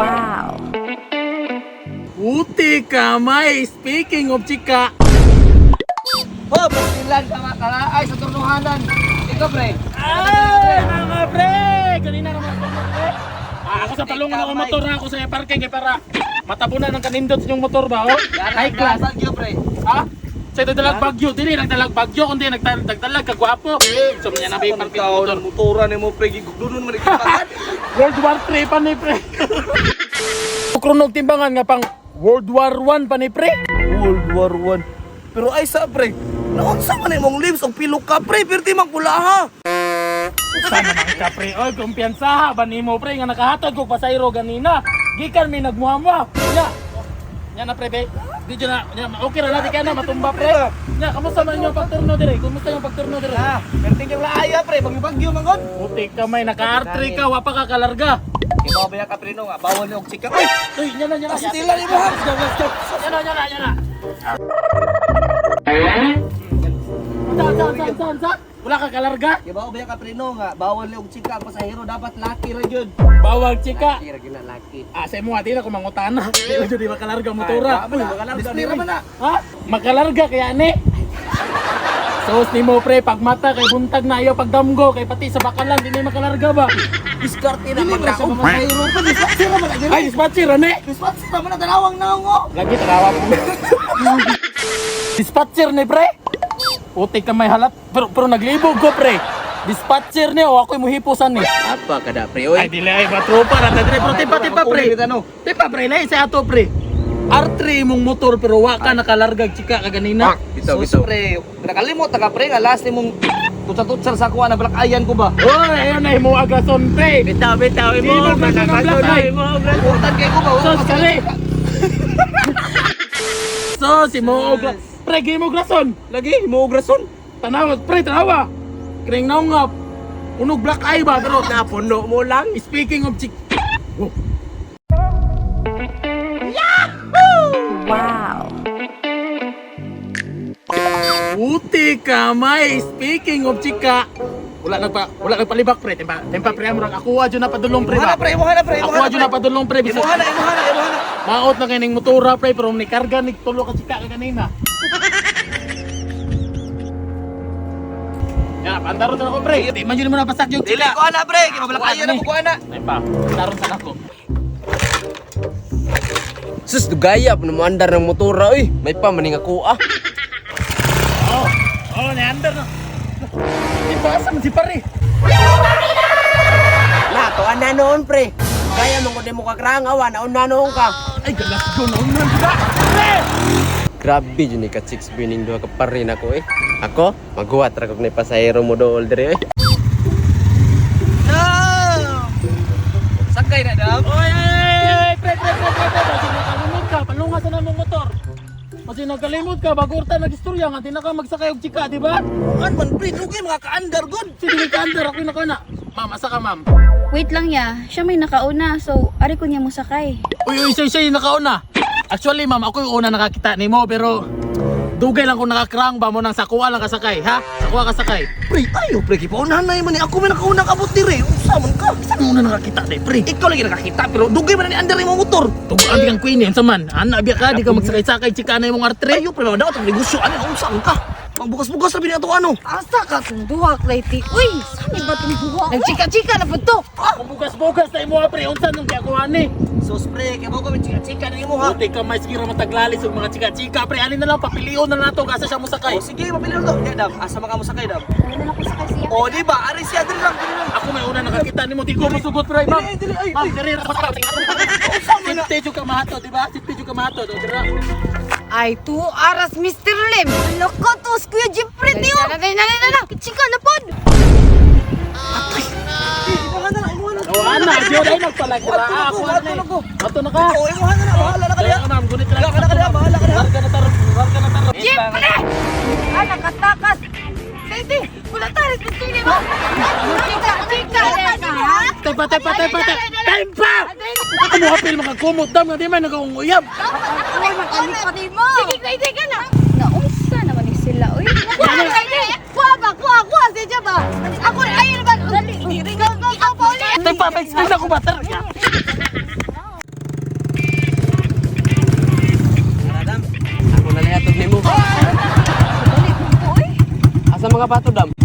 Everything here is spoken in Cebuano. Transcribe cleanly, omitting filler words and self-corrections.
Wow. Puti kamay, speaking of chika. Ho, pastilan ka nga kalaay sa turnuhanan. Ikaw, pre. Ay, mga pre! Kanina naman ako, pre. Ah, ako sa palungan ako motor na ako sa parking kay para matabunan ng kanindot sa inyong motor ba, oh? High class. Bagyo, pre. Ha? Sa nagdalag bagyo, dili nagdalag bagyo kundi nagdalag kagwapo. So niya na ba yung parking ng motor? Motora ni mo, pre. Gigugdunon man ikaw. World War 3 pa ni pre. Krunog timbangan nga pang World War 1 pa ni pre. World War One. Pero ay sa, pre. Naunsa man imong lips og pilo ka, pre. Pirti man pula ha. Sana man ka pre. Oy, kumpiyansa ha ba nimo pre nga nakahatag og pasayro ganina. Gikan mi nagmuhamwa. Nya. Nya na pre be. Di dyan na, nya, okay ra na di ka na matumba pre. Nya, kamusta man inyong pagturno dire? Kumusta yung pagturno dire? Ah, pirti yung laaya, pre. Bagyo-bagyo man gud. Puti ka may naka R3 ka, wa pa ka kalarga. Ibaw ba ka, pre, no nga. Bawal ni og chika. Uy, Uy, nya na nya na. pastilan imo ha. Let's go, let's go. Nya na nya na nya na. Saan, saan, saan, saan, saan? Wala ka kalarga? Ibaw ba ka, pre, no nga. Bawal ni og chika ang pasahero. Dapat laki ra jud. Bawal chika. Laki ra gyud na laki. Ah, sa imo ati na kung mangutana. Di ba jud di makalarga motora. Ay, makalarga. Display ra man na. Ha? Makalarga kaya ni. Sos nimo pre, pagmata kay buntag na ayaw pagdamgo kay pati sa bakalan di na makalarga ba. Diskarte na man sa mga pasahero. Pa, dispatcher ra man na diri. Ay, dispatcher ani. Dispatcher ra man na tanawang naong oh. Lagi tarawa po. Dispatcher ni pre. Putik ka may halat pero pero naglibog ko pre. Dispatcher ni o ako'y muhiposan ni. Apa kada pre oy? Ay dili ay ba tropa ra ta dire pero tipa tipa pre. Tipa pre lahi sa ato pre. R3 mong motor pero wa ka nakalargag chika ka ganina. Bitaw Sus, bitaw. pre, nakalimot ka pre nga last nimong tutsa-tutsar sa kuha na balakayan ko ba? Oy, ayun na imo agason pre. Bitaw bitaw Di mo ba siya ng black eye? Utan kay ko ba? Sos kali. Sos imo og pre gi mo grason. Lagi mo og rason. Tanawa pre tanawa. Kring naong nga unog black eye ba pero Napuno mo lang. speaking of chick. Oh, Wow. Puti kamay. Speaking of chika, wala nagpalibak pre. Tempa tempa pre murag ako adyo na padulong pre Imuha ba. na pre, imuha na pre, Ako imuha na adyo na pre. padulong pre bisag Imuha na, imuha na, imuha na. maot na kay ning motora pre pero ni karga ni tulo ka chika ka kanina. Ya, pandaron sa ako pre. Di man yun mo napasak yung Dili chika. ko ana pre, kay mabalakayan na ko ko ana. Tempa, pandaron sa ako. Sus dugaya puno mo andar ng motora oy. May pa maning ako ah. Oh, oh, ni andar na. Di ba asa man si pare? Na to ana noon pre. Gaya man ko di mo kakrang awa naon na noon ka. Ay, galas ko noon nun. Pre! Grabe jud ni ka chicks bining duha ka pare nako eh. Ako maghuwat ra kog ni pasahero mo dool dire eh. No. Sakay na dam. Oy, ay, ay, pre, pre, pre, pre, pre, kasi nakalimot ka, palunga sa namong motor. Kasi nagkalimot ka, bago urta nag-istorya nga, di na ka magsakay og chika, di ba? An man pre, dugay mga kaandar gud. Si dili ka under, ako yung nakauna. Ma'am, asa ka, ma'am? Wait lang ya, siya may nakauna, so ari ko niya mosakay. Uy, uy, siya, siya yung nakauna. Actually, ma'am, ako yung una nakakita nimo, pero dugay lang kung nakakrang ba mo nang sakuha lang kasakay, ha? Sakuha kasakay. Pre, ayo pre, gipaunahan na man ni ako may nakauna kabot dire. Unsa man ka? Saan mo una nakakita, di, pre? Ikaw lagi nakakita pero dugay man na ni andar imong motor. Tugaan di kang queen, yan sa man. Ana, biya ka, di ka magsakay-sakay, chika na imong R3. Ayo pre, daot ang negosyo ani unsa man ka? Pangbukas-bukas ra bini ato ano. Asa ka itong duha, Clayty? Uy, saan ba itong duha? Nagchika-chika na po to. Bugas-bugas na imo, pre. Unsa nung kaya kuha ni? Sus pre, kay mo ko chika-chika na imo ha. Buti ka may sikira mataglalis og mga chika-chika pre. Alin na lang papilion na nato gasa siya mosakay. O sige, mapili na to. Di dam, asa man ka mo sakay dam? Ano na lang ko sakay siya. O di ba, ari siya diri lang, diri lang. Ako may una nakakita nimo di ko mosugot pre, ma'am. Dili, dili, ay, Ma'am, diri ra pa. Sinte jud ka mahato, di ba? Sinte jud ka mahato, do dira. Ay, 2 hours, Mr. Lim. Loko to, Kuya Jeffrey niyo. Na, na, na, na, na. Chika na pod. Imuha na, imuha na. O ana, di ay nagpalagra. Ato na ko, Ako ato na ko. Ato na ka. O imuha na na, bahala na ka diha. Kaya ma'am, gunit lang. Bahala ka na bahala ka na. Larga na tarong, larga na tarong. Jeffrey! Ah, nakatakas. Clayty, wala tayo, Mr. Lim. Chika-chika na ka, ha? Tepa, tepa, tepa, tepa. Tempa! Ako mo apil makakumot dam nga di man nagaunguyab. Uy, makalipat mo. Sige, Clayty ka na. Naunsa naman ni sila, uy. Kuha, Clayty! Kuha ba? Kuha, kuha. Sige ba? Ako, ayun ba? Dali. Go, go, go, Pauli. Tempa, ma-explain ako ba? Tara. Mga bato dam.